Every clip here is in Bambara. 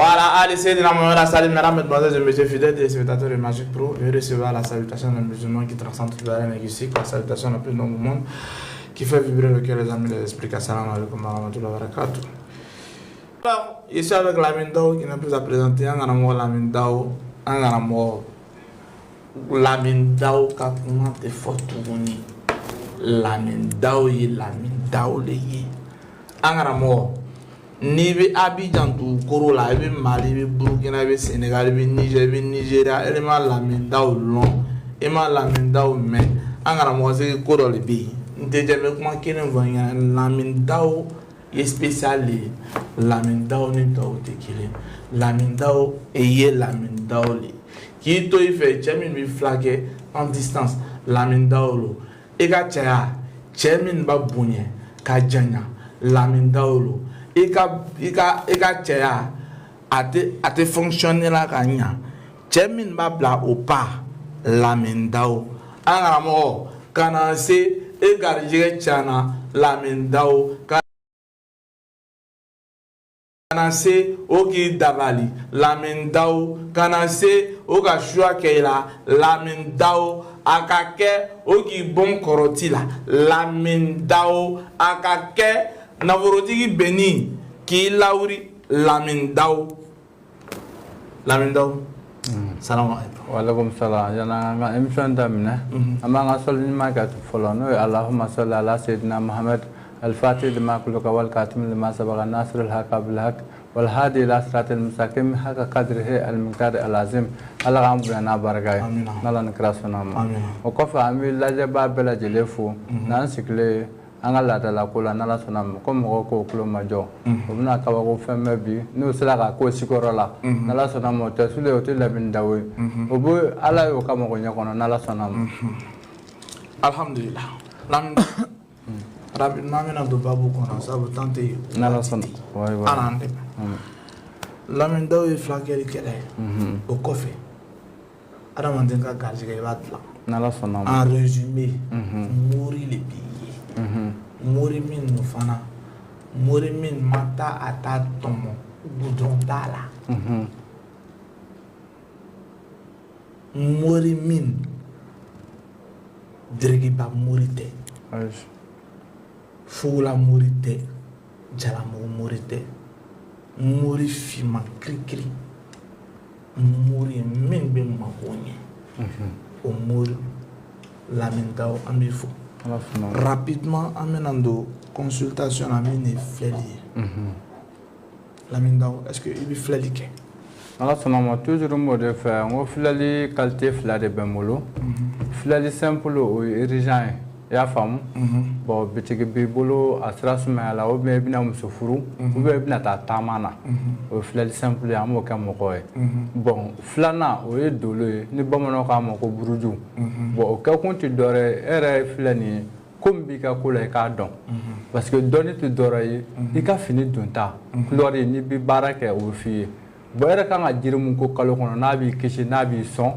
وعلى آل سيدنا محمد سلم. Mesdames, Mesdemoiselles et Messieurs, fidèles téléspectateurs de Magic Pro, veuillez recevoir la salutation d'un musulman qui transcende toute la linguistique, la salutation la plus longue au monde, qui fait vibrer le cœur des amis des esprits. السلام عليكم ورحمة الله وبركاته. Alors, ici avec Lamine Dao qui n'est plus à présenter, an karamɔgɔ Lamine Dao, an karamɔgɔ Lamine Dao ka kuma tɛ fɔ tuguni. Lamine Dao ye Lamine Dao de ye. An karamɔgɔ, n'i bɛ Abidjan dugukolo la, i bɛ Mali, i bɛ Burukina, i bɛ Sénégal, i bɛ Niger, i bɛ Nigéria, e ma Lamine Dao lɔn, e ma Lamine Dao mɛn, an karamɔgɔ sigi ko dɔ de bɛ yen. N tɛ jɛ, n bɛ kuma kelen fɔ n ɲɛna. Lamine Dao ye spécial de ye. Lamine Dao ni tɔw tɛ kelen. Lamine Dao e ye Lamine Dao de ye. K'i to i fɛ, cɛ min bɛ fila kɛ en distance, Lamine Dao lo. I ka cɛya, cɛ min b'a bonya ka janya, Lamine Dao lo. I ka cɛya, a tɛ fonctionner la ka ɲa, cɛ min b'a bila o pas, Lamine Dao. An karamɔgɔ, ka na se e garijɛgɛ tiɲɛna, Lamine Dao. Ka na se o k'i dabali, Lamine Dao. Ka na se o ka suwa kɛ i la, Lamine Dao. A ka kɛ o k'i bɔn kɔrɔti la, Lamine Dao. A ka kɛ nafolotigi bɛnni k'i lawuri, Lamine Dao. Lamine Dao, salamu aleykum. Waaleykum salam. Yani an ka émission daminɛ, an b'an ka sɔli ɲuman kɛ fɔlɔ, n'o ye اللهم صل على سيدنا محمد الفاتح لما أغلق والخاتم لما سبق ناصر الحق بالحق والهادي إلى صراط المستقيم حق قدره المقدار العظيم. Ala k'an bonya n'a barika ye. Amina. N'Ala ni kira sɔnna ma. Amina. O kɔfɛ, an bɛ lajɛbaa bɛɛ lajɛlen fo n'an sigilen an ka laadala ko la. N'Ala sɔnna ma, ko mɔgɔw k'o tulo ma jɔ, o bɛna kabako fɛn bɛɛ bi n'u sera ka ko sigiyɔrɔ la. N'Ala sɔnna ma, o tɛ Sule, o tɛ Lamine Dawo ye, o bɛ Ala ye o ka mago ɲɛ kɔnɔ, n'Ala sɔnna ma. Alhamdulillah. Lamine, rapidement, an bɛna don babu kɔnɔ sabu temps tɛ yen. N'Ala sɔnna, wayi wayi. Ala an dɛmɛ. Lamine Dao ye fulakɛli kɛlɛ ye. O kɔfɛ, adamaden ka garijɛgɛ, i b'a dilan. N'Ala sɔnna ma. En résumé, mori le b'i ye, mori min don fana, mori min ma taa a t'a tɔmɔ goudron t'a la, mori min dirigiba mori tɛ, fugula mori tɛ, jalamugu mori tɛ, mori finman kirikiri, mori min bɛ mako ɲɛ, o mori Lamine Dao, an b'i fo. Ala sɔnna ma. Rapidement, an bɛna don consultation na min ye filɛli ye. Lamine Dao, est-ce que i bɛ filɛli kɛ? Ala sɔnna ma, toujours n b'o de fɛ. N ko filɛli qualité fila de bɛ n bolo. Filɛli simple, o ye urgent ye, i y'a faamu. Bon, bitigi b'i bolo, a sira sumaya la, ou bien i bɛna muso furu, ou bien i bɛna taa taama na, o ye filɛli simple ye, an b'o kɛ mɔgɔ ye. Bon, filanan, o ye dolo ye, ni bamananw k'a ma ko buruju. Bon, o kɛkun tɛ dɔwɛrɛ ye, e yɛrɛ filɛ nin ye, ko min b'i ka ko la, i k'a dɔn, parce que dɔnni tɛ dɔwɛrɛ ye, i ka fini donta couleur ye, n'i bɛ baara kɛ, o bɛ f'i ye. Bon, e yɛrɛ kan ka jiri mun ko kalo kɔnɔ, n'a b'i kisi, n'a b'i sɔn,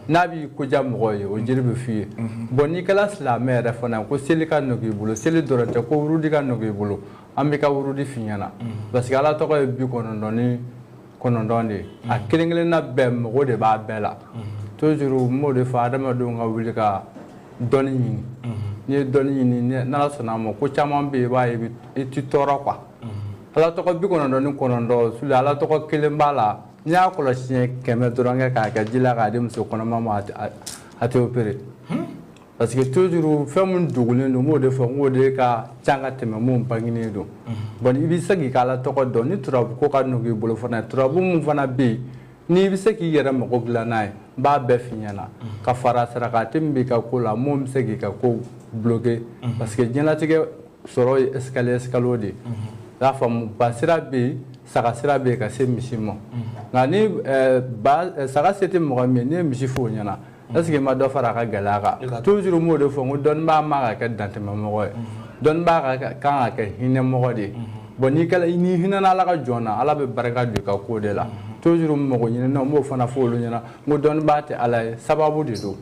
n'a b'i koja mɔgɔ ye, o jiri bɛ f'i ye. Bon, n'i kɛra silamɛ yɛrɛ fana ye, ko seli ka nɔgɔ i bolo, seli dɔrɔn tɛ, ko wurudi ka nɔgɔ i bolo, an b'i ka wurudi f'i ɲɛna, parce que Ala tɔgɔ ye 99 de ye, a kelen kelenna bɛɛ mago de b'a bɛɛ la. Toujours n b'o de fɔ, adamadenw ka wuli ka dɔnni ɲini. N'i ye dɔnni ɲini, n'Ala sɔnna a ma, ko caman bɛ yen, i b'a ye i ti tɔɔrɔ quoi. Ala tɔgɔ 99, Sule, Ala tɔgɔ kelen b'a la, n'i y'a kɔlɔsi ɲɛ 100 dɔrɔn kɛ k'a kɛ ji la k'a di muso kɔnɔma ma, a tɛ opéré, parce que toujours fɛn min dogolen don, n b'o de fɔ, n k'o de ka ca ka tɛmɛ mun bangenen don. Bon, i bɛ se k'i ka Ala tɔgɔ dɔn, ni turabu ko ka nɔgɔ i bolo fana, turabu mun fana bɛ yen, n'i bɛ se k'i yɛrɛ mago dilan n'a ye, n b'a bɛɛ f'i ɲɛna, ka fara sarakati min b'i ka ko la, mun bɛ se k'i ka ko bloqué, parce que diɲɛlatigɛ sɔrɔ ye escalier escalier de ye, i y'a faamu. Ba sira bɛ yen, saga sira bɛ yen ka se misi ma. Nka ni ba saga se tɛ mɔgɔ min ye, n'i ye misi f'o ɲɛna, est ce que i ma dɔ fara a ka gɛlɛya kan? Toujours n b'o de fɔ, n ko dɔnnibaa man ka kɛ dantɛmɛmɔgɔ ye, dɔnnibaa ka kan ka kɛ hinɛmɔgɔ de ye. Bon, n'i kɛla, n'i hinɛna Ala ka jɔn na, Ala bɛ barika don i ka ko de la. Toujours mɔgɔ ɲininaw, n b'o fana fɔ olu ɲɛna, n ko dɔnnibaa tɛ Ala ye, sababu de don.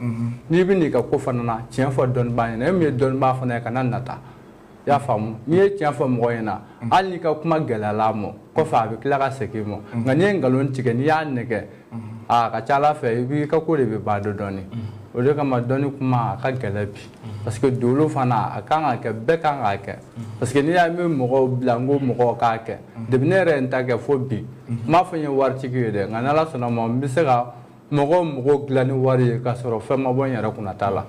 N'i bɛ n'i ka ko fana na, tiɲɛ fɔ dɔnnibaa ɲɛna. E min ye dɔnnibaa fana ye, kana nata, i y'a faamu. N'i ye tiɲɛ fɔ mɔgɔ ɲɛna, hali n'i ka kuma gɛlɛyala a ma, Kɔfɛ a bɛ tila ka segin i ma. Nka n'i ye nkalon tigɛ, n'i y'a nɛgɛ, a ka ca Ala fɛ i b'i ka ko de bɛ ban dɔ dɔɔni. O de kama dɔnni kuma a ka gɛlɛn bi, parce que dolo fana a kan ka kɛ, bɛɛ kan k'a kɛ, parce que n'i y'a mɛn mɔgɔw bila n ko mɔgɔw k'a kɛ, depuis ne yɛrɛ ye n ta kɛ fo bi, n m'a fɔ n ye waritigi ye dɛ, nka n'Ala sɔnna ma n bɛ se ka mɔgɔw dilan ni wari ye k'a sɔrɔ fɛn ma bɔ n yɛrɛ kunna t'a la.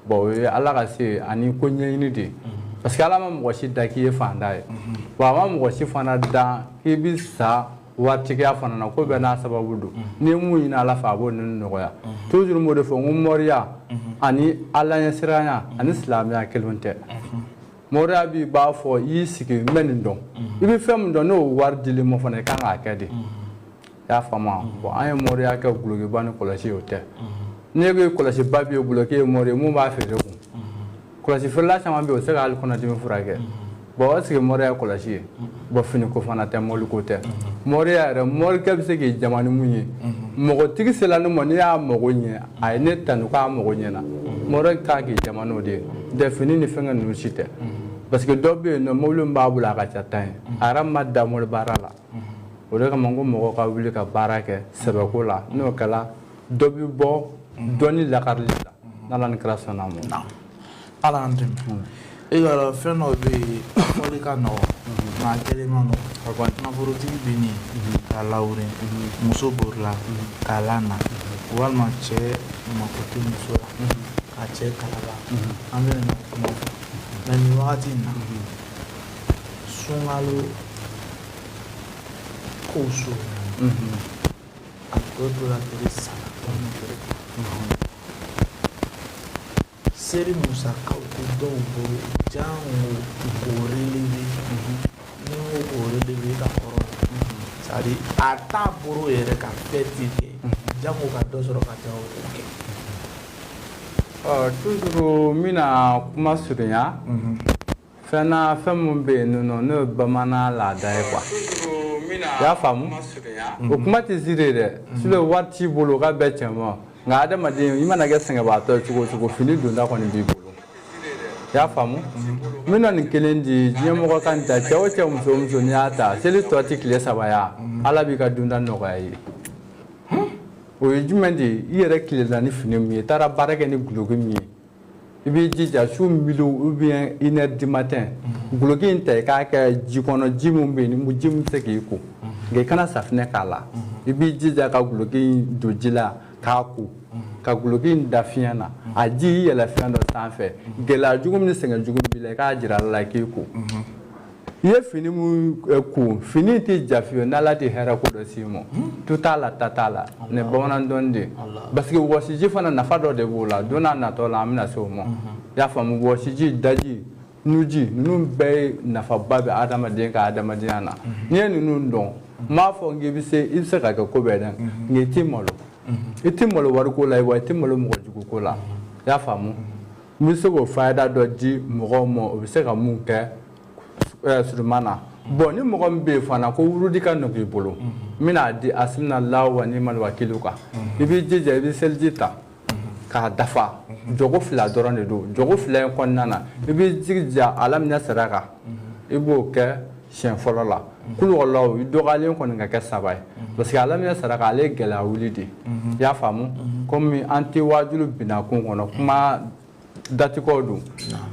Bon, o ye Ala ka se ani ko ɲɛɲini de ye, parce que Ala ma mɔgɔ si da k'i ye fantan ye, wa a ma mɔgɔ si fana da k'i bɛ sa waritigiya fana na. Ko bɛɛ n'a sababu don. N'i ye mun ɲini Ala fɛ, a b'o ninnu nɔgɔya. Toujours n b'o de fɔ, n ko moriya ani Ala ɲɛsiranya ani silamɛya kelen tɛ. Moriya b'i b'a fɔ i y'i sigi n bɛ nin dɔn, i bɛ fɛn min dɔn, n'o wari dili ma fana, i kan k'a kɛ de. I y'a faamu? Bon, an ye moriya kɛ gulokiba ni kɔlɔsi, o tɛ. N'i ko kɔlɔsiba b'i bolo k'e ye mori ye, mun b'a feere kun? Kɔlɔsi feerela caman bɛ yen, o tɛ se ka hali kɔnɔdimi furakɛ. Bon, est ce que moriya ye kɔlɔsi ye? Bon, finiko fana tɛ, mɔbiliko tɛ. Moriya yɛrɛ, morikɛ bɛ se k'i jama ni mun ye? Mɔgɔtigi sera ne ma, ne y'a mago ɲɛ, a ye ne tanu k'a mago ɲɛna, mori kan k'i jama n'o de ye. Tɛ fini ni fɛnkɛ ninnu si tɛ, parce que dɔ bɛ yen nɔ, mobili min b'a bolo a ka ca tan ye, a yɛrɛ ma da mori baara la. O de kama n ko mɔgɔw ka wuli ka baara kɛ sɛbɛko la, n'o kɛra dɔ bɛ bɔ dɔnni lakarili la, n'Ala ni kira sɔnna a ma. Ala y'an dɛmɛ. E y'a dɔn, fɛn dɔ bɛ yen, a fɔli ka nɔgɔn nka a kɛlen ma nɔgɔn. Nafolotigi bɛ nin k'a lawure, muso borila k'a lana, walima cɛ mako tɛ muso la ka cɛ kalaba. An bɛna na kuma fɔ mɛ nin wagati in na, sunkalo kow surunyana, a tɔ tora tile 3 walima tile 4. Seli musakaw tɛ dɔw bolo, jango k'o relever. Ni n ko k'o relever ka kɔrɔ, c'est à dire a t'a bolo yɛrɛ ka fɛti kɛ, jango ka dɔ sɔrɔ ka taa o kɛ. Ɔ, toujours n bɛna kuma surunya fɛn na, fɛn min bɛ yen nɔ, n'o ye bamanan laada ye quoi. I y'a faamu? O kuma tɛ ziiri dɛ. Sinon wari t'i bolo k'a bɛɛ cɛ ma, nka adamaden i mana kɛ sɛgɛnbaatɔ ye cogo o cogo, fini donda kɔni b'i bolo. I y'a faamu? N bɛna nin kelen di diɲɛ mɔgɔ ka nin ta, cɛ o cɛ, muso o muso, n'i y'a ta seli tɔ ti tile 3 ya, Ala b'i ka donda nɔgɔya i ye. O ye jumɛn de ye? I yɛrɛ tilela ni fini min ye, i taara baara kɛ ni guloki min ye, i b'i jija su midi ou bien 1 heure du matin, guloki in ta, i k'a kɛ ji kɔnɔ, ji min bɛ yen ni ji min bɛ se k'i ko, nka i kana safinɛ k'a la. I b'i jija ka guloki in don ji la k'a ko, ka guloki in da fiɲɛ na, a ji i yɛlɛ fɛn dɔ sanfɛ. Gɛlɛya jugu min ni sɛgɛn jugu b'i la, i k'a jira Ala la k'i ko. I ye fini min ko, fini tɛ ja fiyewu n'Ala tɛ hɛrɛ ko dɔ s'i ma. Tu t'a la, ta t'a la, nin bamanan dɔnni de ye, parce que wɔsiji fana nafa dɔ de b'o la. Don n'a natɔ la, an bɛna se o ma. I y'a faamu? Wɔsiji, daji, nuji, ninnu bɛɛ ye nafaba bɛ adamaden ka adamadenya na. N'i ye ninnu dɔn, n m'a fɔ k'i bɛ se, i bɛ se ka kɛ ko bɛɛ dɛ, nka i t'i malo, i t'i malo wariko la, wa i t'i malo mɔgɔ jugu ko la. I y'a faamu? N bɛ se k'o fayida dɔ di mɔgɔw ma, o bɛ se ka mun kɛ suruman na. Bon, ni mɔgɔ min bɛ yen fana ko wurudi ka nɔgɔ i bolo, n bɛna di asimina wa ni maliwakilu kan. I b'i jija, i bɛ seliji ta k'a dafa, jogo 2 dɔrɔn de don. Jogo 2 in kɔnɔna na, i b'i jija alaminɛ saraka, i b'o kɛ siɲɛ fɔlɔ la. Kulukɔrɔlaw, i dɔgɔyalen kɔni ka kɛ 3 ye, parce que alaminɛ saraka ale ye gɛlɛya wuli de. I y'a faamu? Komi an tɛ waajulu binna kun kɔnɔ, kuma datigɛw don.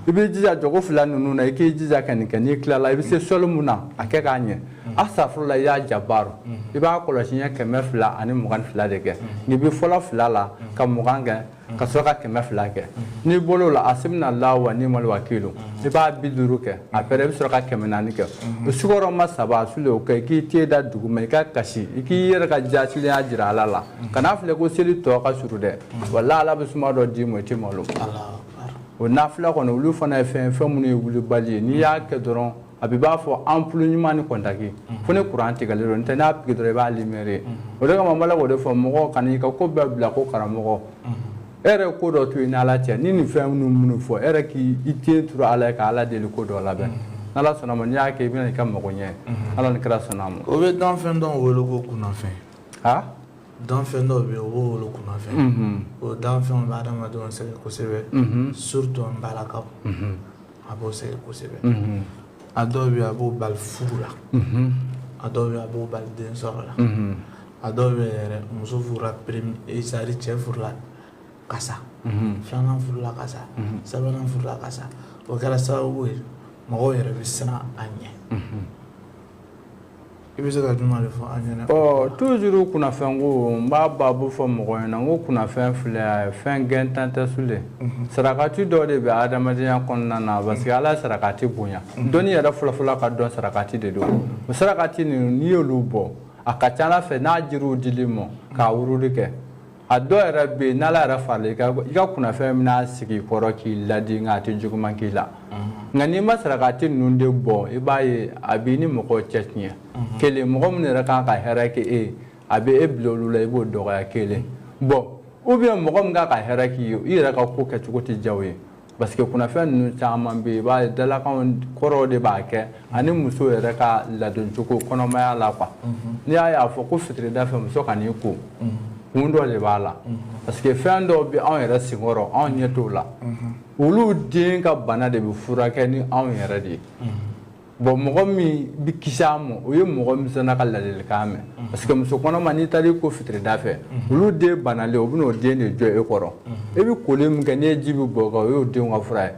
I b'i jija jogo 2 ninnu na, i k'i jija ka nin kɛ. N'i tilala, i bɛ se sɔli mun na, a kɛ k'a ɲɛ. Asafurula, i y'a jabaru, i b'a kɔlɔsi ɲɛ 222 de kɛ. N'i bɛ fɔlɔ 2 la ka 20 kɛ, ka sɔrɔ ka 200 kɛ. N'i bɔr'o la, asimina la wa ni maliwakilu, i b'a 50 kɛ. Après i bɛ sɔrɔ ka 400 kɛ. O sukɔrɔma 3 sule, o kɛ, i k'i te da duguma, i ka kasi, i k'i yɛrɛ ka jasilenya jira Ala la. Kan'a filɛ ko seli tɔ ka surun dɛ, walahi Ala bɛ suma dɔ d'i ma, i t'i malo. O nafila kɔni, olu fana ye fɛn fɛn minnu ye wulibali ye. N'i y'a kɛ dɔrɔn, a bɛ b'a fɔ ampoule ɲuman ni kɔntaki fo ni kuran tigɛlen don, n'o tɛ n'a pigi dɔrɔn i b'a lumière ye. O de kama n b'a la k'o de fɔ mɔgɔw kana i ka ko bɛɛ bila ko karamɔgɔ. E yɛrɛ ko dɔ to i n'Ala cɛ, ni nin fɛn minnu fɔ, e yɛrɛ k'i ten turu Ala ye ka Ala deli ko dɔ labɛn. N'Ala sɔnna ma, n'i y'a kɛ, i bɛna i ka mago ɲɛ. Ala ni kira sɔnna a ma. O bɛ danfɛn dɔw wele ko kunnafɛn. Ha? Danfɛn dɔw bɛ yen, o b'o wele kunnafɛn. O danfɛnw bɛ adamadenw sɛgɛn kosɛbɛ, surtout an balakaw, a b'o sɛgɛn kosɛbɛ. A dɔw bɛ yen, a b'o bali furu la. A dɔw bɛ, a b'o bali den sɔrɔ la. A dɔw bɛ yɛrɛ, muso furula, c'est à dire cɛ furula ka sa, filanan furula ka sa, sabanan furula ka sa. O kɛra sababu ye, mɔgɔw yɛrɛ bɛ siran a ɲɛ. I bɛ se ka jumɛn de fɔ an ɲɛna? Bon, toujours kunnafɛn ko, n b'a baabu fɔ mɔgɔ ɲɛna n ko kunnafɛn filɛ, a ye fɛn gɛntan tɛ sule. Sarakati dɔ de bɛ adamadenya kɔnɔna na, parce que Ala ye sarakati bonya. Dɔnni yɛrɛ fɔlɔfɔlɔ ka dɔn sarakati de don. O sarakati ninnu, n'i y'olu bɔ, a ka ca Ala fɛ, n'a jiriw dil'i ma k'a wurudi kɛ, a dɔw yɛrɛ bɛ yen, n'Ala yɛrɛ farala i kan, i ka kunnafɛn bɛna sigi i kɔrɔ k'i ladi, nka a tɛ juguman k'i la. Nka n'i ma sarakati ninnu de bɔ, i b'a ye a b'i ni mɔgɔw cɛ tiɲɛ. Kelen, mɔgɔ minnu yɛrɛ kan ka hɛrɛ kɛ e ye, a bɛ e bila olu la, i b'o dɔgɔya kelen. Bon, ou bien mɔgɔ min kan ka hɛrɛ k'i ye, i yɛrɛ ka ko kɛcogo tɛ diya o ye, parce que kunnafɛn ninnu caman bɛ yen, i b'a ye dalakanw kɔrɔw de b'a kɛ, ani muso yɛrɛ ka ladoncogo kɔnɔmaya la quoi. N'i y'a ye a fɔ ko fitirida fɛ muso ka n'i ko, kun dɔ de b'a la, parce que fɛn dɔw bɛ anw yɛrɛ senkɔrɔ, anw ɲɛ t'o la. Olu den ka bana de bɛ furakɛ ni anw yɛrɛ de ye. Bon, mɔgɔ min bɛ kisi a ma, o ye mɔgɔ min sera ka ladilikan mɛn, parce que muso kɔnɔma, n'i taara i ko fitirida fɛ, olu den banalen, o bɛ n'o den de jɔ e kɔrɔ. E bɛ koli min kɛ, n'i ye ji bɛ bɔ o kan, o y'o denw ka fura ye.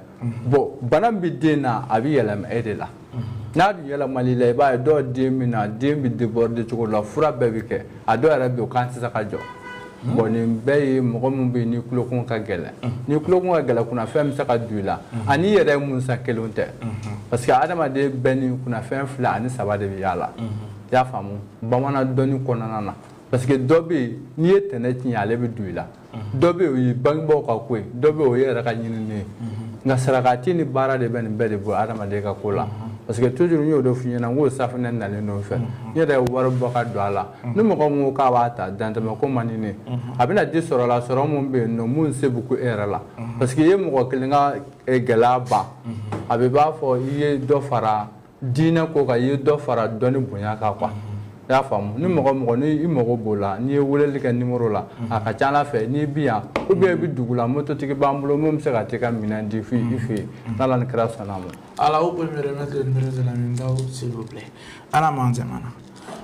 Bon, bana min bɛ den na, a bɛ yɛlɛma e de la. N'a dun yɛlɛmal'i la, i b'a ye dɔw den bɛ na, den bɛ déborder cogo dɔ la, fura bɛɛ bɛ kɛ, a dɔw yɛrɛ bɛ yen, o kan tɛ se ka jɔ. Bon, nin bɛɛ ye mɔgɔ min bɛ yen ni tulokun ka gɛlɛn, ni tulokun ka gɛlɛn, kunnafɛn bɛ se ka don i la, ani i yɛrɛ ye mun san kelenw tɛ, parce que adamaden bɛɛ ni kunnafɛn fila ani saba de bɛ yaala. I y'a faamu bamanan dɔnni kɔnɔna na, parce que dɔ bɛ yen, n'i ye tɛnɛ tiɲɛ, ale bɛ don i la. Dɔ bɛ yen, o ye bangebaaw ka ko ye. Dɔ bɛ yen, o ye yɛrɛ ka ɲinini ye. Nka sarakati ni baara de bɛ nin bɛɛ de bɔ adamaden ka ko la, parce que toujours n y'o de f'i ɲɛna n k'o safunɛ nalen don fɛ, n yɛrɛ ye wari bɔ ka don a la. Ni mɔgɔ min ko k'a b'a ta dantɛmɛ ko man di ne, a bɛna di sɔrɔ la, sɔrɔ mun bɛ yen nɔ, mun se bɛ ku e yɛrɛ la, parce que i ye mɔgɔ kelen ka gɛlɛya ban, a bɛ b'a fɔ i ye dɔ fara diinɛ ko kan, i ye dɔ fara dɔnni bonya kan quoi. I y'a faamu? Ni mɔgɔ mɔgɔ ni i mago b'o la, n'i ye weleli kɛ numéro la, a ka ca Ala fɛ, n'i bi yan ou bien i bɛ dugu la, mototigi b'an bolo mun bɛ se ka t'i ka minɛn di f'i fɛ yen, n'Ala ni kira sɔnna a ma. Alors, vous pouvez me remettre le numéro de Lamine Dao, s'il vous plaît. Ala Manzamana.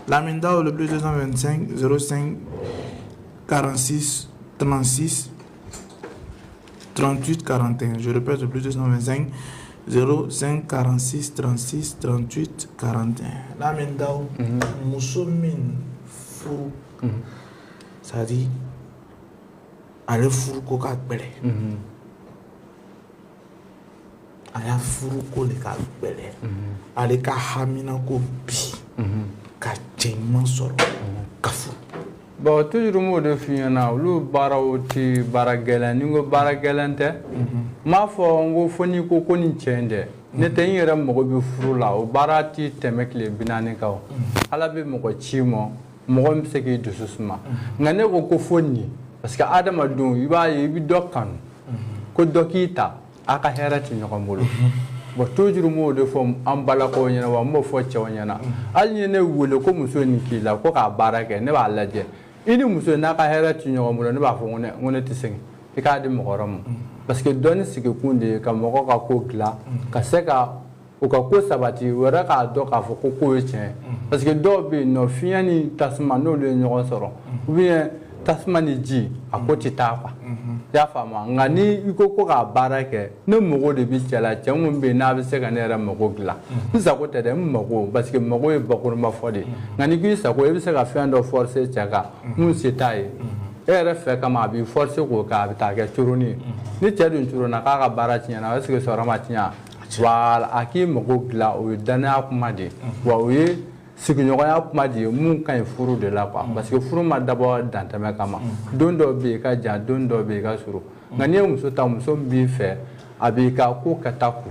Lamine Dao, le plus 225 05 46 36 38 41. Je répète, le plus 225 05 46 36 38 41. Lamine Dao, muso min furu, c'est-à-dire ale furu ko ka gbɛlɛ, a y'a furu ko de ka gbɛlɛ, ale ka hamina ko bi ka cɛ ɲuman sɔrɔ ka furu. Bon, toujours n b'o de f'i ɲɛna, olu baaraw ti baara gɛlɛn. Ni n ko baara gɛlɛn tɛ, n m'a fɔ n ko fo n'i ko ko nin cɛ in dɛ, ne tɛ n yɛrɛ mago bɛ furu la, o baara ti tɛmɛ tile 40 kan. O Ala bɛ mɔgɔ ci ma, mɔgɔ min bɛ se k'i dusu suma. Nka ne ko ko fo nin, parce que adamadenw, i b'a ye, i bɛ dɔ kanu ko dɔ k'i ta, a ka hɛrɛ tɛ ɲɔgɔn bolo. Bon, toujours n b'o de fɔ an balakaw ɲɛna, wa n b'o fɔ cɛw ɲɛna. Hali ni ne wele ko muso nin k'i la ko k'a baara kɛ, ne b'a lajɛ, i ni muso n'a ka hɛrɛ tɛ ɲɔgɔn bolo, ne b'a fɔ n ko ne tɛ segin, i k'a di mɔgɔ wɛrɛ ma, parce que dɔnni sigikun de ye ka mɔgɔ ka ko dilan, ka se ka u ka ko sabati, u yɛrɛ k'a dɔn k'a fɔ ko ko ye tiɲɛ ye. Parce que dɔw bɛ yen nɔ, fiɲɛ ni tasuma, n'olu ye ɲɔgɔn sɔrɔ, ou bien tasuma ni ji, a ko tɛ taa quoi. I y'a faamu? Nka ni i ko ko k'a baara kɛ, ne mago de bɛ cɛ la, cɛ mun bɛ yen n'a bɛ se ka ne yɛrɛ mago dilan. N sago tɛ dɛ, n mago, parce que mago ye bakurunba fɔ de ye. Nka n'i k'i sago, i bɛ se ka fɛn dɔ forcer cɛ kan mun se t'a ye, e yɛrɛ fɛ kama, a b'i forcer k'o kɛ, a bɛ taa kɛ coronni ye. Ni cɛ dun coronna k'a ka baara tiɲɛna, est ce que sɔrɔ ma tiɲɛ? Voilà, a k'i mago dilan, o ye danaya kuma de ye, wa o ye sigiɲɔgɔnya kuma de ye mun ka ɲi furu de la quoi. Parce que furu ma dabɔ dantɛmɛ kama. Don dɔw bɛ yen i ka jan, don dɔw bɛ yen i ka surun. Nka n'i ye muso ta, muso min b'i fɛ, a b'i ka ko kɛta ku.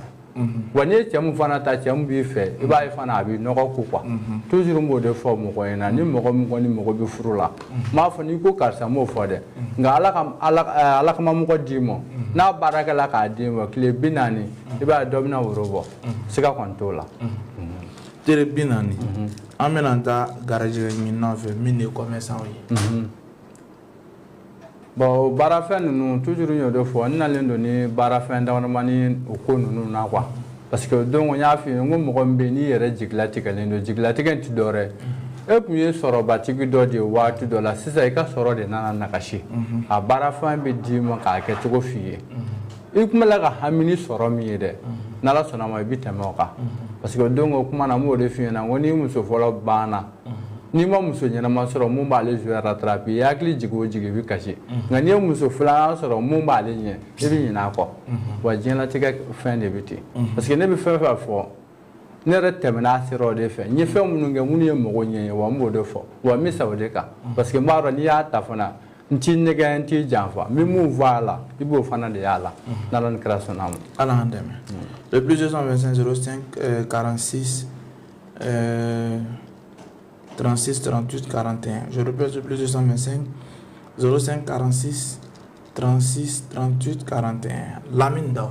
Wa n'i ye cɛ min fana ta, cɛ min b'i fɛ, i b'a ye fana a b'i nɔgɔ ko quoi. Toujours n b'o de fɔ mɔgɔ ɲɛna, ni mɔgɔ min kɔni mago bɛ furu la, n b'a fɔ n'i ko karisa, n m'o fɔ dɛ, nka Ala ka Ala kama mɔgɔ d'i ma, n'a baarakɛla k'a d'i ma tile 40, i b'a ye dɔ bɛna woro bɔ, siga kɔni t'o la. Tile 40, an bɛna taa garijɛgɛ ɲininaw fɛ min ye commerçant ye. Bon, o baarafɛn ninnu, toujours n y'o de fɔ, n nalen don ni baarafɛn damadamani o ko ninnu na quoi. Parce que don n y'a f'i ye n ko mɔgɔ min bɛ yen n'i yɛrɛ jigilatigɛlen don, jigilatigɛ tɛ dɔwɛrɛ ye. E tun ye sɔrɔbatigi dɔ de ye waati dɔ la, sisan i ka sɔrɔ de nana nagasi. A baarafɛn bɛ d'i ma k'a kɛ cogo f'i ye. I tun bɛ la ka hami ni sɔrɔ min ye dɛ, n'Ala sɔnna ma i bɛ tɛmɛ o kan. Parce que don o kuma na n b'o de f'i ɲɛna, n ko ni muso fɔlɔ banna, n'i ma muso ɲɛnama sɔrɔ mun b'ale jouer rattraper, i hakili jigin o jigin i bɛ kasi. Nka n'i ye muso filanan sɔrɔ mun b'ale ɲɛ, i bɛ ɲinɛ a kɔ. Wa diɲɛlatigɛ fɛn de bɛ ten. Parce que ne bɛ fɛn fɛn fɔ, ne yɛrɛ tɛmɛna a siraw de fɛ. N ye fɛn minnu kɛ minnu ye mɔgɔw ɲɛ ye, wa n b'o de fɔ, wa n bɛ sa o de kan. Parce que n b'a dɔn n'i y'a ta fana, n t'i nɛgɛ, n t'i janfa, n bɛ mun fɔ a la, i b'o fana de y'a la. N'Ala ni kira sɔnna a ma. Ala k'an dɛmɛ. Le plus 225 05 46 36 38 41. Je répète, le plus 225 05 46 36 38 41. Lamine Daw.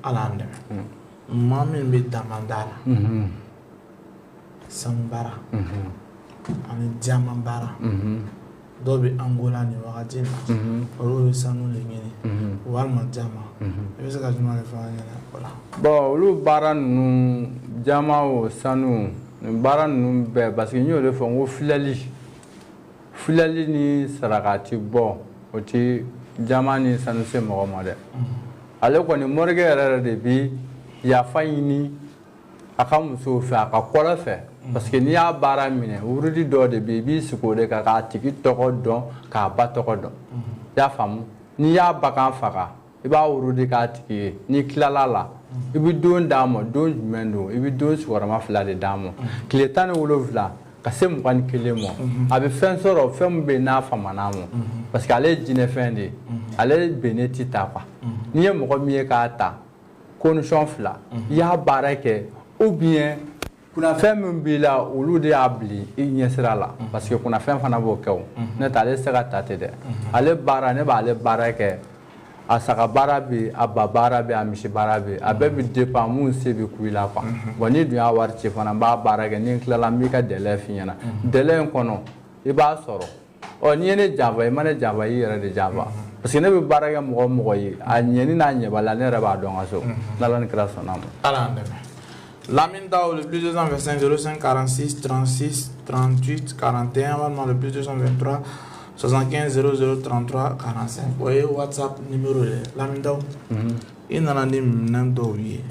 Ala k'an dɛmɛ. Maa min bɛ damanda la, sanu baara ani diamant baara, dɔw bɛ Angola nin wagati in na, olu bɛ sanu de ɲini walima diamant. I bɛ se ka jumɛn de fɔ an ɲɛna o la? Bon, olu baara ninnu, diamant o sanu, nin baara ninnu bɛɛ, parce que n y'o de fɔ n ko filɛli ni sarakati bɔ, o ti diamant ni sanu se mɔgɔ ma dɛ. Ale kɔni morikɛ yɛrɛ de bi yafa ɲini a ka musow fɛ, a ka kɔrɔ fɛ. Parce que n'i y'a baara minɛ, wurudi dɔ de bɛ yen, i b'i sigi o de kan k'a tigi tɔgɔ dɔn, k'a ba tɔgɔ dɔn. I y'a faamu? N'i y'a bagan faga, i b'a wurudi k'a tigi ye. N'i tilala la, i bɛ don d'a ma. Don jumɛn don? I bɛ don sigiyɔrɔma 2 de d'a ma, tile 17 ka se 21 ma. A bɛ fɛn sɔrɔ, fɛn min bɛ yen n'a famana ma, parce que ale ye jinɛfɛn de ye, ale bɛnɛ ti ta quoi. N'i ye mɔgɔ min ye k'a ta condition 2, i y'a baara kɛ ou bien kunnafɛn min b'i la, olu de y'a bila i ɲɛsira la. Parce que kunnafɛn fana b'o kɛ o. Ne tɛ ale se ka ta ten dɛ. Ale baara, ne b'ale baara kɛ. A saga baara bɛ, a ba baara bɛ, a misi baara bɛ, a bɛɛ bɛ dépend mun se bɛ ku i la quoi. Bon, n'i dun y'a wari ci fana, n b'a baara kɛ. Ni n tilala, n b'i ka délai f'i ɲɛna. Délai in kɔnɔ, i b'a sɔrɔ. Ɔ, n'i ye ne janfa, i ma ne janfa, i yɛrɛ de janfa. Parce que ne bɛ baara kɛ mɔgɔ mɔgɔ ye, a ɲɛni n'a ɲɛbaliya, ne yɛrɛ b'a dɔn ka so. N'Ala ni kira sɔnna a ma. Ala k'an dɛmɛ. Lamine Daw, le plus 225 05 46 36 38 41, walima le plus 223 75 00 33 45. O ye WhatsApp numéro ye. Lamine Daw, i nana ni minɛn dɔw ye,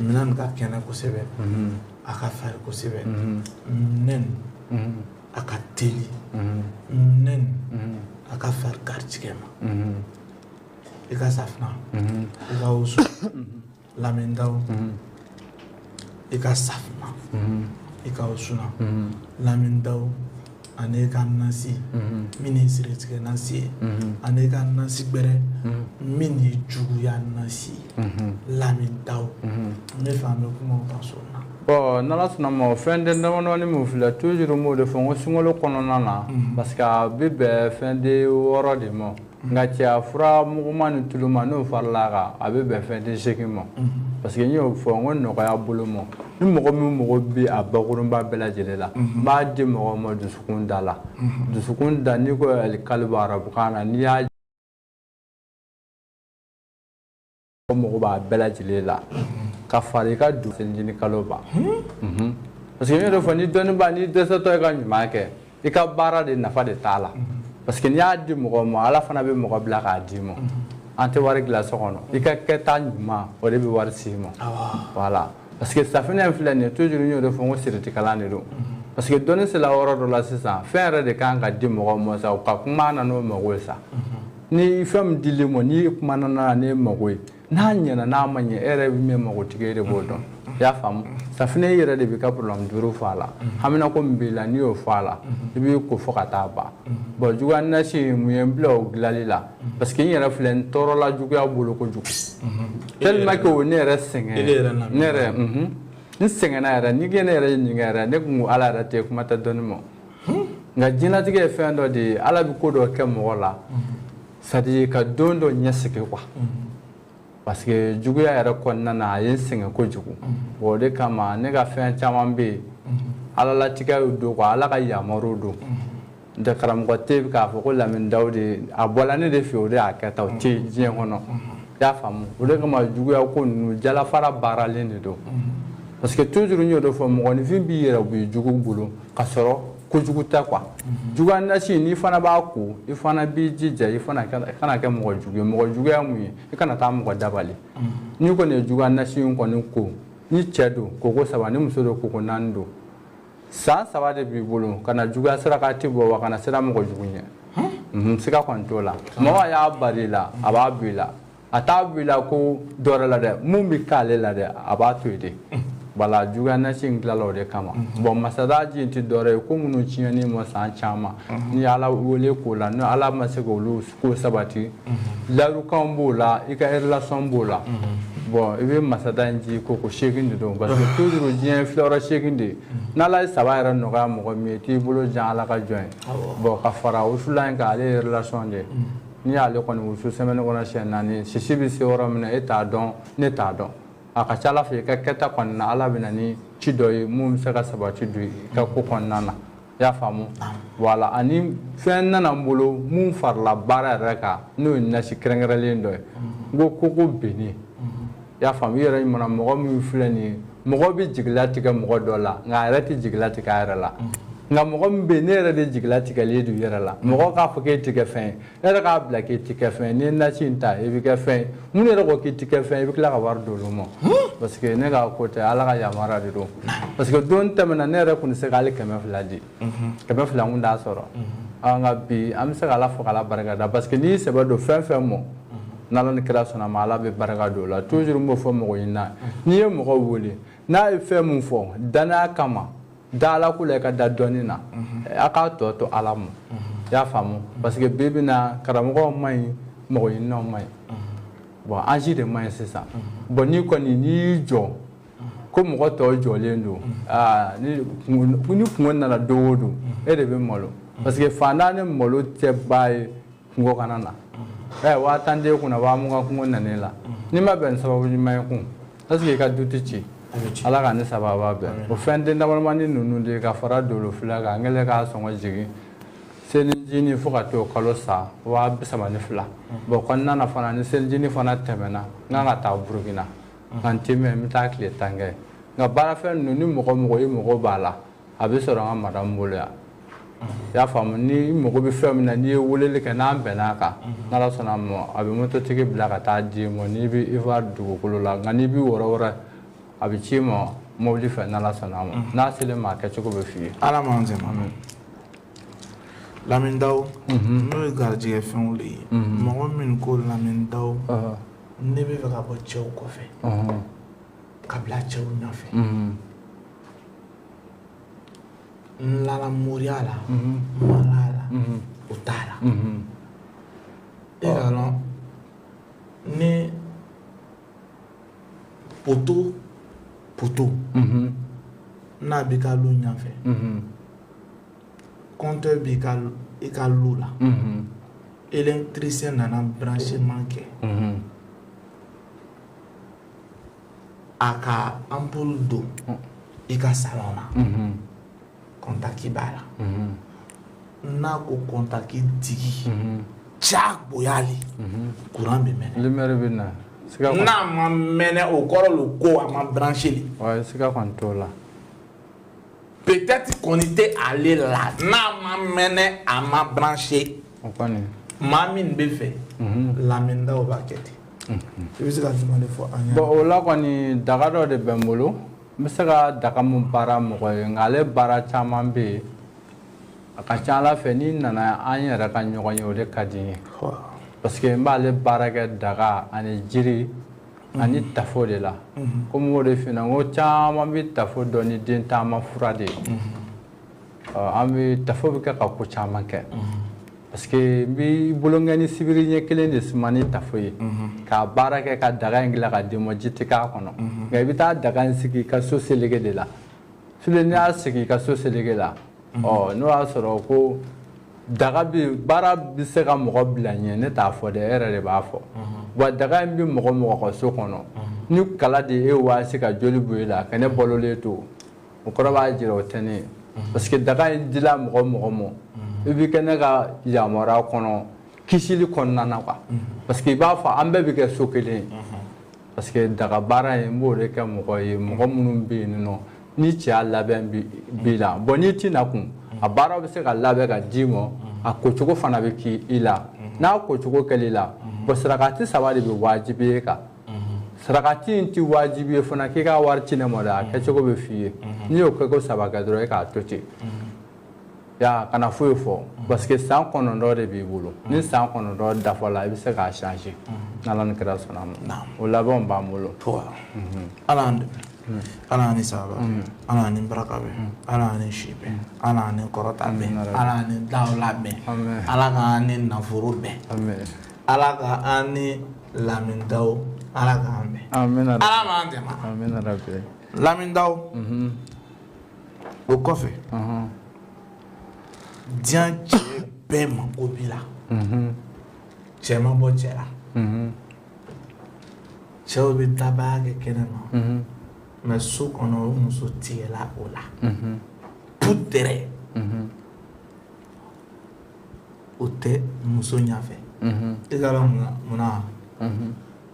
minɛn ka kɛnɛ kosɛbɛ, a ka farin kosɛbɛ, minɛn a ka teli, minɛn a ka farin garijɛgɛ ma. I ka safinɛ, i ka wusu. Lamine Daw, i ka safinɛ, i ka wusuna. Lamine Daw, ani i ka nasi min ye siritigɛ nasi ye, ani i ka nasi gbɛrɛ min ye juguya nasi ye. Lamine Daw, n bɛ fɛ an bɛ kuma o kan so na. Bon, n'Ala sɔnna ma, o fɛn den damadɔni min filɛ, toujours n b'o de fɔ n ko sunkalo kɔnɔna na, parce que a bɛ bɛn fɛn den 6 de ma. Nka cɛya fura muguma ni tuluma n'o farala a kan, a bɛ bɛn fɛn den 8 ma. Parce que n y'o fɔ n ko nɔgɔya bolo ma, ni mɔgɔ min mago bɛ a bakurunba bɛɛ lajɛlen la, n b'a di mɔgɔ ma dusukun da la. Dusukun da, n'i ko alikalibu arabukan na, n'i y'a mago b'a bɛɛ lajɛlen la ka fara i ka du selicini kalo ban. Parce que n y'o de fɔ, ni dɔnniba n'i dɛsɛtɔ i ka ɲuman kɛ, i ka baara de nafa de t'a la. Parce que n'i y'a di mɔgɔ ma, Ala fana bɛ mɔgɔ bila k'a d'i ma. An tɛ wari dilan so kɔnɔ, i ka kɛta ɲuman o de bɛ wari s'i ma. Voilà. Parce que safinɛ in filɛ nin ye, toujours n y'o de fɔ n ko siriti kalan de don. Parce que dɔnni sera yɔrɔ dɔ la sisan, fɛn yɛrɛ de kan ka di mɔgɔ ma sa, u ka kuma na n'o mago ye sa. Ni fɛn min dil'i ma, n'i kumana n'a n'e mago ye, n'a ɲɛna n'a ma ɲɛ, e yɛrɛ bɛ min magotigi ye de b'o dɔn. I y'a faamu? Safinɛ i yɛrɛ de b'i ka problème 5 fɔ a la. Haminako min b'i la, n'i y'o fɔ a la, i b'i ko fo ka taa ban. Bon, juguya nasi mun ye n bila o dilanli la? Parce que n yɛrɛ filɛ, n tɔɔrɔla juguya bolo kojugu. Tellement que o ne yɛrɛ sɛgɛn. Ne yɛrɛ, n sɛgɛnna yɛrɛ. N'i ye ne yɛrɛ ɲininka yɛrɛ, ne kun ko Ala yɛrɛ tɛ kuma tɛ dɔnni ma. Nka diɲɛlatigɛ ye fɛn dɔ de ye, Ala bɛ ko dɔ kɛ mɔgɔ la, c'est à dire ka don dɔ ɲɛsigi quoi. Parce que juguya yɛrɛ kɔnɔna na, a ye n sɛgɛn kojugu. Bon, o de kama ne ka fɛn caman bɛ yen, Ala latigɛ don quoi, Ala ka yamaruw don. N tɛ karamɔgɔ tɛ k'a fɔ ko Lamine Daw de a bɔla ne de fɛ, o de y'a kɛ tan, o tɛ diɲɛ kɔnɔ. I y'a faamu, o de kama juguya ko ninnu jalafara baaralen de don. Parce que toujours n y'o de fɔ, mɔgɔninfin b'i yɛrɛ bɔ i jugu bolo ka sɔrɔ kojugu tɛ quoi. Juguya nasi, n'i fana b'a ko, i fana b'i jija, i fana kana kɛ mɔgɔ jugu ye. Mɔgɔ juguya mun ye? I kana taa mɔgɔ dabali. N'i kɔni ye juguya nasi in kɔni ko, ni cɛ don koko 3, ni muso don koko 4 don, san 3 de b'i bolo ka na juguya saraka ti bɔ wa kana sira mɔgɔ jugu ɲɛ. Siga kɔni t'o la. Mɔgɔ y'a bari la, a b'a b'i la, a t'a b'i la ko dɔ wɛrɛ la dɛ, mun bɛ k'ale la dɛ, a b'a to yen de. Voilà, juguya nasi in tilala o de kama. Bon, masada ji in tɛ dɔ wɛrɛ ye, ko minnu tiɲɛni ma san caman, ni Ala wele k'o la, ni Ala ma se k'olu ko sabati, layirukanw b'o la, i ka relation b'o la. Bon, i bɛ masada in ji ko 8 de don, parce que toujours diɲɛ filɛyɔrɔ 8 de ye. N'Ala ye 3 yɛrɛ nɔgɔya mɔgɔ min ye, i t'i bolo jan Ala ka jɔn ye. Bon, ka fara wusulan in kan, ale ye relation de ye. N'i y'ale kɔni wusu semaine kɔnɔ siɲɛ 4, sisi bɛ se yɔrɔ min na, e t'a dɔn, ne t'a dɔn. A ka ca Ala fɛ, i ka kɛta kɔni na, Ala bɛ na ni ci dɔ ye mun bɛ se ka sabati don i ka ko kɔnɔna na. I y'a faamu? Voilà, ani fɛn nana n bolo mun farala baara yɛrɛ kan, n'o ye nasi kɛrɛnkɛrɛnlen dɔ ye. N ko koko bennen. I y'a faamu? I yɛrɛ ɲuman mɔgɔ min filɛ nin ye, mɔgɔ bɛ jigilatigɛ mɔgɔ dɔ la, nka a yɛrɛ tɛ jigilatigɛ a yɛrɛ la. Nka mɔgɔ min bɛ yen, ne yɛrɛ de jigilatigɛlen don i yɛrɛ la. Mɔgɔ k'a fɔ k'e ti kɛ fɛn ye, e yɛrɛ k'a bila k'e ti kɛ fɛn ye. N'i ye nasi in ta, i bɛ kɛ fɛn ye. Minnu yɛrɛ ko k'i ti kɛ fɛn ye, i bɛ tila ka wari d'olu ma. Parce que ne ka ko tɛ, Ala ka yamaruya de don. Parce que don tɛmɛna, ne yɛrɛ kun tɛ se k'ale 200 di. 200 kun t'a sɔrɔ. Nka bi an bɛ se k'Ala fo k'Ala barika da, parce que n'i y'i sɛbɛ don fɛn fɛn mɔ, n'Ala ni kira sɔnna ma, Ala bɛ barika don o la. Toujours n b'o fɔ mɔgɔ ɲɛna, n'i ye mɔgɔ wele, n'a ye fɛn mun fɔ danaya kama, da Ala ko la, i ka da dɔnni na, a k'a tɔ to Ala ma. I y'a faamu? Parce que bi bi na, karamɔgɔw man ɲi, mɔgɔ ɲininaw man ɲi. Bon, an si de man ɲi sisan. Bon, n'i kɔni n'i y'i jɔ ko mɔgɔ tɔw jɔlen don, aa, ni kungo nana don o don, e de bɛ malo. Parce que fantan ni malo tɛ ba ye kungo kana na. 10,000 t'e kunna, 20,000 kungo nana e la. N'i ma bɛn ni sababu ɲuman ye kun, est-ce que i ka du tɛ ci? Ala ka ne sababa bɛn. O fɛn den damadamani ninnu de ka fara dolo fila kan, n kɛlen k'a sɔngɔ jigin selijinin fo ka t'o kalo sa 32,000. Bon, kɔnɔna na fana, ni selijinin fana tɛmɛna, n kan ka taa Burukina, nka n tɛ mɛn, n bɛ taa tile 10 kɛ. Nka baarafɛn ninnu, ni mɔgɔ mɔgɔ i mago b'a la, a bɛ sɔrɔ n ka madamu bolo yan. I y'a faamu? Ni mago bɛ fɛn min na, n'i ye weleli kɛ, n'an bɛn'a kan, n'Ala sɔnna a ma, a bɛ mototigi bila ka taa d'i ma. N'i bɛ Ivoire dugukolo la, nka n'i bɛ wɔrɔ wɛrɛ, a bɛ ci ma mobili fɛ, n'Ala sɔnna a ma. N'a selen ma, a kɛcogo bɛ f'i ye. Ala m'an dɛmɛ. Lamine Daw, n'o ye garijɛgɛ fɛnw de ye. Mɔgɔ min ko Lamine Daw, ne bɛ fɛ ka bɔ cɛw kɔfɛ, ka bila cɛw ɲɛfɛ. N lala moriya la, n ma la la, o t'a la. E k'a lɔn ni poto poto n'a b'i ka lu ɲɛfɛ, compteur b'i ka i ka lu la, électricien nana branchement kɛ, a ka ampoule don i ka salon na, contact b'a la. N'a ko contact digi, diyagoya le courant bɛ mɛnɛ. Lumière bɛ na. N'a ma mɛnɛ, o kɔrɔ le ko a ma branché le. Ouais, siga kɔni t'o la. Peut-être kɔni tɛ ale la, n'a ma mɛnɛ, a ma branché. O kɔni. Maa min bɛ fɛ, Lamine Daw b'a kɛ ten. I bɛ se ka jumɛn de fɔ an ɲɛna? Bon, o la kɔni, daga dɔ de bɛ n bolo. N bɛ se ka daga mun baara mɔgɔ ye, nka ale baara caman bɛ yen. A ka ca Ala fɛ, n'i nana an yɛrɛ ka ɲɔgɔn ye, o de ka di n ye. Parce que n b'ale baara kɛ daga ani jiri ani tafo de la. Komi o de f'i ɲɛna, n ko caman bɛ tafo dɔn ni den taama fura de ye. An bɛ tafo bɛ kɛ ka ko caman kɛ. Parce que n b'i bolonkɛni sibiri ɲɛ kelen de suma ni tafo ye, k'a baara kɛ ka daga in dilan ka d'i ma, ji tɛ k'a kɔnɔ. Nka i bɛ taa daga in sigi i ka so seleke de la. Sule, n'i y'a sigi i ka so seleke la, ɔ n'o y'a sɔrɔ ko daga bi baara bɛ se ka mɔgɔ bila ɲɛ, ne t'a fɔ dɛ, e yɛrɛ de b'a fɔ. Wa daga in bɛ mɔgɔ mɔgɔ ka so kɔnɔ, ni kala de e waasi ka joli bɔ e la ka ne balolen to, o kɔrɔ b'a jira o tɛ ne ye. Parce que daga in dila mɔgɔ mɔgɔ ma, i bɛ kɛ ne ka yamaruya kɔnɔ, kisili kɔnɔna na quoi. Parce que i b'a fɔ an bɛɛ bɛ kɛ so kelen ye. Parce que daga baara in n b'o de kɛ mɔgɔ ye, mɔgɔ minnu bɛ yen nɔ ni cɛya labɛn b'i la. Bon, n'i tɛna kun, a baara bɛ se ka labɛn ka d'i ma, a kocogo fana bɛ k'i la. N'a kocogo kɛl'i la, bon, sarakati 3 de bɛ wajibi ye kan. Sarakati in tɛ wajibi ye fana k'i ka wari ci ne ma dɛ, a kɛcogo bɛ f'i ye. N'i y'o kɛ ko 3 kɛ dɔrɔn, e k'a to ten. Ya kana foyi fɔ, parce que san 9 de b'i bolo. Ni san 9 dafala, i bɛ se k'a changer. N'Ala ni kira sɔnna ma. O labɛnw b'an bolo. Ala y'an dɛmɛ, Ala ni sababa, Ala ni baraka bɛ, Ala ni si bɛn, Ala ni kɔrɔta bɛn, Ala ni dawula bɛn, Ala k'an ni nafolo bɛn, Ala k'an ni lamindaw, Ala k'an bɛn. Ala m'an dɛmɛ. Lamindaw, o kɔfɛ, diɲɛ cɛ bɛɛ mako b'i la. Cɛ ma bɔ cɛ la. Cɛw bɛ dabaya kɛ kɛnɛ ma, mais so kɔnɔ o muso tigɛla o la. Putere o tɛ muso ɲɛfɛ. E ka dɔn munna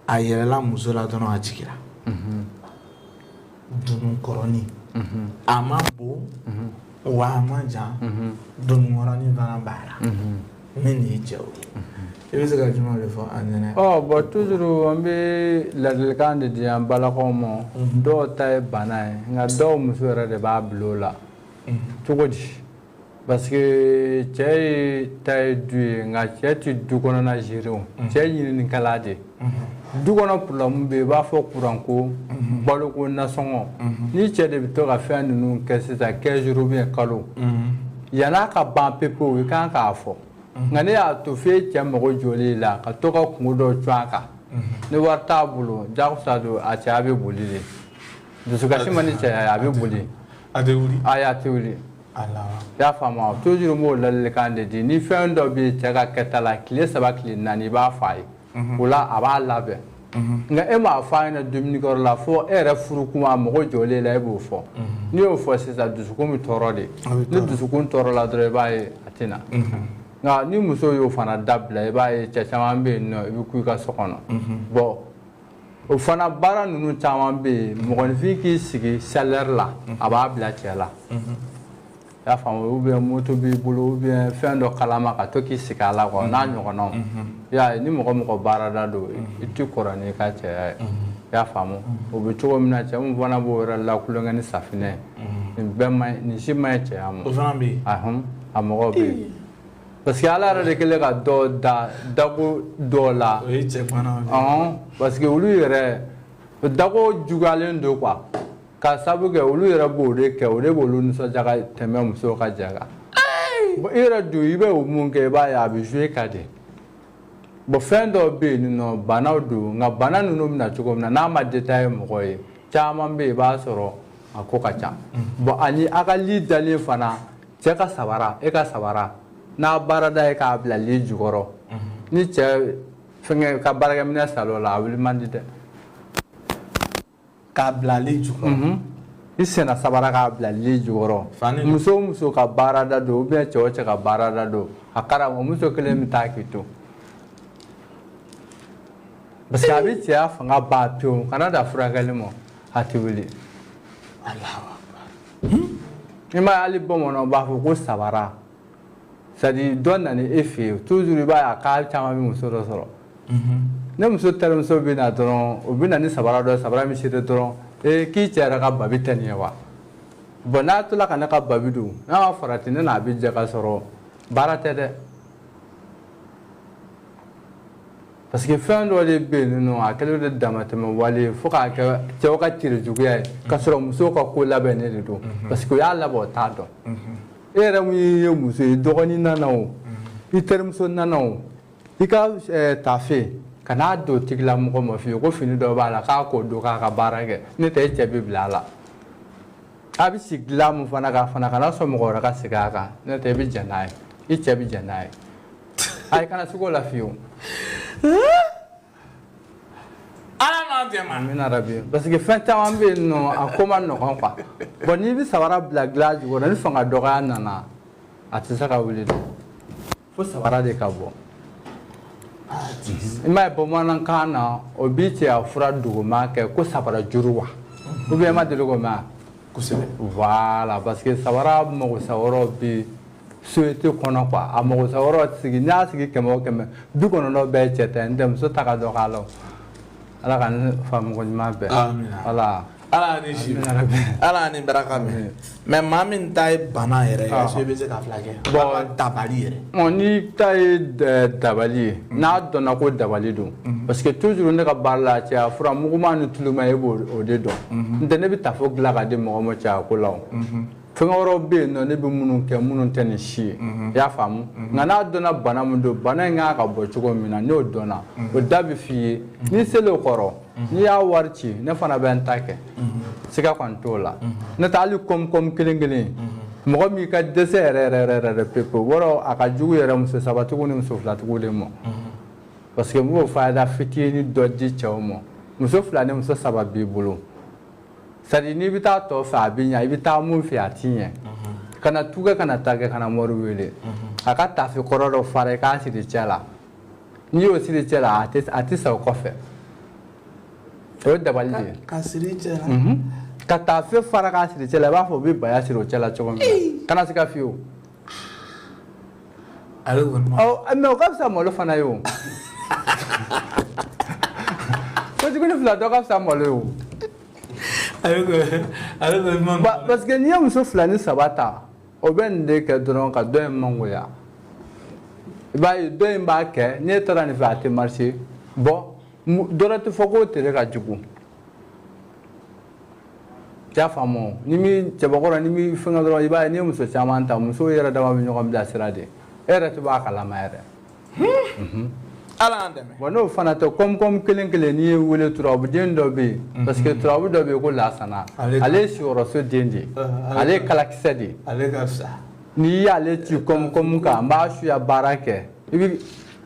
a yɛlɛla muso la dɔrɔn a jiginra. Dununkɔrɔnin a ma bon wa a ma jan, dununkɔrɔnin fana b'a la. Min ye cɛw ye, i bɛ se ka jumɛn de fɔ an ɲɛna? Ɔ bon, toujours an bɛ ladilikan de di an balakaw ma. Dɔw ta ye bana ye, nka dɔw muso yɛrɛ de b'a bila o la. Cogo di? Parce que cɛ ye ta ye du ye, nka cɛ tɛ du kɔnɔna gérer o. Cɛ ɲininikɛla de. Du kɔnɔ problème bɛ yen, i b'a fɔ kuranko, baloko, nasɔngɔ. Ni cɛ de bɛ to ka fɛn ninnu kɛ sisan 15 jours ou bien kalo, yann'a ka ban pepewu, i kan k'a fɔ. Nka ne y'a to f'e cɛ mago jɔlen la ka to ka kungo dɔ cun a kan, ni wari t'a bolo, jagosa don, a cɛya bɛ boli de. Dusukasi ma ni cɛya ye, a bɛ boli. A tɛ wuli. Ayi, a tɛ wuli. I y'a faamu? Toujours n b'o ladilikan de di. Ni fɛn dɔ bɛ yen cɛ ka kɛta la, tile 3 tile 4, i b'a fɔ a ye. O la a b'a labɛn. Nka e m'a fɔ a ɲɛna dumunikɛyɔrɔ la, fo e yɛrɛ furu kuma a mago jɔlen la, e b'o fɔ. N'i y'o fɔ sisan, dusukun bɛ tɔɔrɔ de. Ni dusukun tɔɔrɔ la dɔrɔn, i b'a ye a tɛ na. Nka ni muso y'o fana dabila, i b'a ye cɛ caman bɛ yen nɔ, i bɛ ku i ka so kɔnɔ. Bon, o fana baara ninnu caman bɛ yen, mɔgɔninfin k'i sigi salaire la, a b'a bila cɛ la. I y'a faamu? Ou bien moto b'i bolo, ou bien fɛn dɔ kalama ka to k'i sigi a la quoi, n'a ɲɔgɔnnaw. I y'a ye, ni mɔgɔ baarada don, i tɛ kɔrɔ n'i ka cɛya ye. I y'a faamu? O bɛ cogo min na, cɛ min fana b'o yɛrɛ lakulonkɛ ni safinɛ ye, nin bɛɛ man ɲi, nin si man ɲi cɛya ma. O fana bɛ yen. A mɔgɔw bɛ yen. Parce que Ala yɛrɛ de kɛlen ka dɔ da dago dɔw la. O ye cɛ banaw ye. Parce que olu yɛrɛ dago juguyalen don quoi. Ka sabu kɛ olu yɛrɛ b'o de kɛ, o de b'olu nisɔndiya ka tɛmɛ musow ka jɛ kan. Bon, i yɛrɛ dun, i bɛ o mun kɛ, i b'a ye a bɛ jouer ka di. Bon, fɛn dɔw bɛ yen nɔ, banaw don, nka bana ninnu bɛ na cogo min na, n'a ma détaillé mɔgɔ ye, caman bɛ yen, i b'a sɔrɔ a ko ka ca. Bon, ani a ka lit dalen fana, cɛ ka sabara, e ka sabara, n'a baarada ye k'a bila lit jukɔrɔ, ni cɛ fɛngɛ ka baarakɛminɛ salon la, a wuli man di dɛ. K'a bila lit jukɔrɔ. I senna sabara k'a bila lit jukɔrɔ. Muso o muso ka baarada don, ou bien cɛ o cɛ ka baarada don, a kɛra o muso kelen bɛ taa k'i to. Parce que a bɛ cɛya fanga ban pewu, kana da furakɛli ma, a tɛ wuli. Alahu akbar. I m'a ye, hali bamananw b'a fɔ ko sabara. C'est à dire dɔ nana e fɛ yen, toujours i b'a ye a k'a caman bɛ muso dɔ sɔrɔ. Ne muso terimuso bɛ na dɔrɔn, o bɛ na ni sabara dɔ ye, sabara min sera dɔrɔn, ee k'i cɛ yɛrɛ ka babi tɛ nin ye wa? Bon, n'a tola ka ne ka babi don, n'a ma farati, ne n'a bɛ jɛ ka sɔrɔ baara tɛ dɛ. Parce que fɛn dɔ de bɛ yen nɔ, a kɛlen don damatɛmɛ wale ye fo k'a kɛ cɛw ka tire juguya ye, k'a sɔrɔ musow ka ko labɛnnen de don. Parce que o y'a labɛn, o t'a dɔn. E yɛrɛ mun ye muso ye, dɔgɔnin nana o, i terimuso nana o, i ka tafe ka n'a don tigilamɔgɔ ma fiyewu ko fini dɔ b'a la k'a k'o don k'a ka baara kɛ, n'o tɛ e cɛ bɛ bila a la. A bɛ sigi dilan mun fana kan fana, kana sɔn mɔgɔ wɛrɛ ka segin a kan, n'o tɛ i bɛ jɛn n'a ye, i cɛ bɛ jɛn n'a ye. Ayi, kana sigi o la fiyewu. Ala m'an dɛmɛ. Amina rabi. Parce que fɛn caman bɛ yen nɔ, a ko ma nɔgɔn quoi. Bon, n'i bɛ sabara bila dilan jukɔrɔ, ni fanga dɔgɔya nana, a tɛ se ka wuli dɛ. Fo sabara de ka bɔ. I m'a ye bamanankan na, o bi cɛya fura duguma kɛ ko sabara juru wa, ou bien i ma deli k'o mɛn wa? Kosɛbɛ. Voilà, parce que sabara magosa yɔrɔ bɛ société kɔnɔ quoi. A magosa yɔrɔ sigi, n'i y'a sigi 100 o 100, 90 bɛɛ ye cɛ ta ye, n tɛ muso ta ka dɔgɔ a la o. Ala ka ne faamuko ɲuman bɛn. Amina. Voilà. Ala ni si, Ala ni baraka mɛn. Mais maa min ta ye bana yɛrɛ ye, est-ce que i bɛ se ka fila kɛ? Bon. Walima dabali yɛrɛ. Bon, n'i ta ye dabali ye, n'a dɔnna ko dabali don, parce que toujours ne ka baara la, cɛya fura muguman ni tuluma, e b'o o de dɔn. N tɛ ne bɛ tafo dilan ka di mɔgɔ ma cɛya ko la o. Fɛn wɛrɛw bɛ yen nɔ, ne bɛ minnu kɛ minnu tɛ nin si ye, i y'a faamu. Nka n'a dɔnna bana min don, bana in kan ka bɔ cogo min na, n'o dɔnna, o da bɛ f'i ye. N'i selen o kɔrɔ, n'i y'a wari ci, ne fana bɛ n ta kɛ, siga kɔni t'o la. N'o tɛ hali kɔmi kelen kelen, mɔgɔ min ka dɛsɛ yɛrɛ yɛrɛ yɛrɛ yɛrɛ pewu pewu, wɔrɔ a ka jugu yɛrɛ muso sabatigiw ni muso filatigiw de ma, parce que n b'o fayida fitinin dɔ di cɛw ma. Muso fila ni muso saba b'i bolo, c'est à dire n'i bɛ taa tɔ fɛ a bɛ ɲɛ, i bɛ taa mun fɛ a ti ɲɛ. Kana tugɛ, kana ta kɛ, kana mɔri wele a ka taafe kɔrɔ dɔ fara i k'a siri cɛ la. N'i y'o siri cɛ la, a tɛ sa o kɔfɛ. O ye dabali de ye. Ka siri cɛ la. Ka taafe fara k'a siri cɛ la, i b'a fɔ u bɛ baya siri o cɛ la cogo min na, kana se ka fiyewu. Ale kɔni ma. Ɔ, mais o ka fisa malo fana ye o. Kojugu fila dɔ ka fisa malo ye o. Ale kɔni ma. Parce que n'i ye muso fila ni saba ta, o bɛ nin de kɛ dɔrɔn ka dɔ in mangoya. I b'a ye dɔ in b'a kɛ, n'e taara nin fɛ a tɛ marcher. Bon, dɔ wɛrɛ tɛ fɔ k'o tere ka jugu. I y'a faamu o? Ni min cɛbakɔrɔ ni min fɛngɛ dɔrɔn, i b'a ye n'i ye muso caman ta, musow yɛrɛ dama bɛ ɲɔgɔn bilasira de. E yɛrɛ tɛ bɔ a kalama yɛrɛ. Ala y'an dɛmɛ. Bon, n'o fana tɛ, kɔmi kelen kelen, n'i ye wele, turabuden dɔ bɛ yen, parce que turabu dɔ bɛ yen ko lasana, ale ye siyɔrɔso den de ye, ale ye kalakisɛ de ye. Ale ka fisa. N'i y'ale ci kɔmi kan, n b'a suya baara kɛ, i bɛ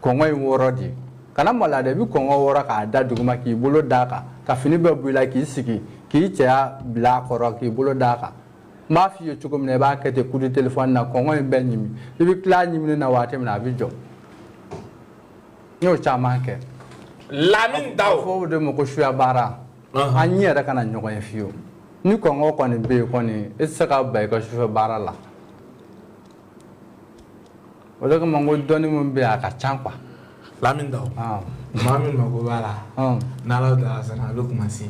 kɔngɔ in wɔrɔ de, kana maloya dɛ, i bɛ kɔngɔ wɔrɔ k'a da duguma, k'i bolo d'a kan, ka fini bɛɛ bɔ i la, k'i sigi, k'i cɛya bila a kɔrɔ, k'i bolo d'a kan. N b'a f'i ye cogo min na, i b'a kɛ ten, coup de téléphone na, kɔngɔ in bɛɛ ɲimi. I bɛ tila ɲimini na waati min na, a bɛ jɔ. N y'o caman kɛ. Lamine A Daw. fɔ o de ma ko suya baara. An ɲɛ yɛrɛ kana ɲɔgɔn ye fiyewu. Ni kɔngɔ kɔni bɛ yen kɔni, e tɛ se ka ban i ka sufɛ baara la. O de kama n ko dɔnni min bɛ yen, a ka ca quoi. Lamine Daw. Maa min mako b'a la, n'Ala taala sɔnna, a bɛ commencer.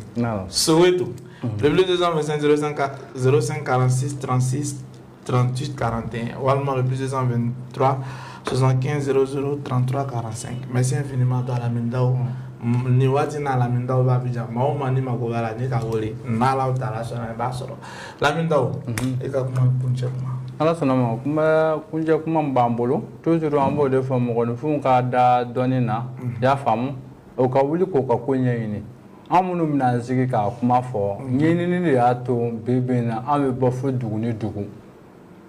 Soweto. Le plus 225 05 05 46 36 38 41 walima le plus 223 75 00 33 45. Merci infiniment à toi, Lamine Daw. Nin waati n'a Lamine Daw b'a Abidjan, maa o maa n'i mako b'a la, n'i ka wele, n'Ala taala sɔnna, i b'a sɔrɔ. Lamine Daw, e ka kuma kuncɛ kuma. Ala sɔnna ma, kuma kuncɛ kuma min b'an bolo, toujours an b'o de fɔ mɔgɔninfinw ka da dɔnni na, i y'a faamu, o ka wuli k'o ka ko ɲɛɲini. An minnu bɛna sigi k'a kuma fɔ, ɲɛɲinini de y'a to bi bi in na an bɛ bɔ fo dugu ni dugu,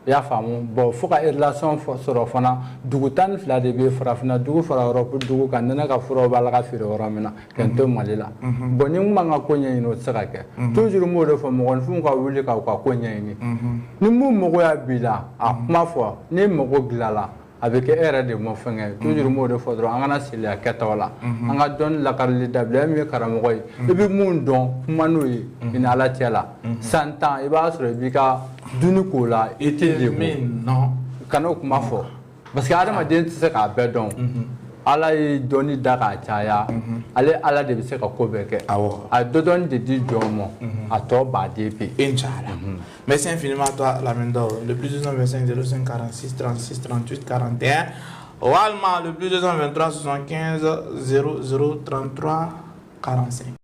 i y'a faamu. Bon, fo ka relation sɔrɔ fana, dugu 12 de bɛ farafinna dugu fara Europe dugu kan, ne ka furaw b'a la ka feere yɔrɔ min na, ka n to Mali la. Bon, ni n ma n ka ko ɲɛɲini, o tɛ se ka kɛ. Toujours n b'o de fɔ, mɔgɔninfinw ka wuli ka u ka ko ɲɛɲini. Ni mun mago y'a b'i la, a kuma fɔ, n'i mago dilanna, a bɛ kɛ e yɛrɛ de ma fɛnkɛ ye. Toujours n b'o de fɔ dɔrɔn, an kana seliya kɛtaw la, an ka dɔnni lakarili dabila. E min ye karamɔgɔ ye, i bɛ mun dɔn, kuma n'o ye i ni Ala cɛ la. San 10, i b'a sɔrɔ i b'i ka dunni k'o la, i tɛ degun. Min non. Kana o kuma fɔ, parce que adamaden tɛ se k'a bɛɛ dɔn. Ala ye dɔnni da k'a caya, ale Ala de bɛ se ka ko bɛɛ kɛ. A ye dɔ dɔnni de di jɔn ma, a tɔ baden bɛ yen. Inch'Allah. Merci infiniment à toi, Lamine Daw. Le plus 225 05 46 36 38 41. Walima le plus 223 75 00 33 45.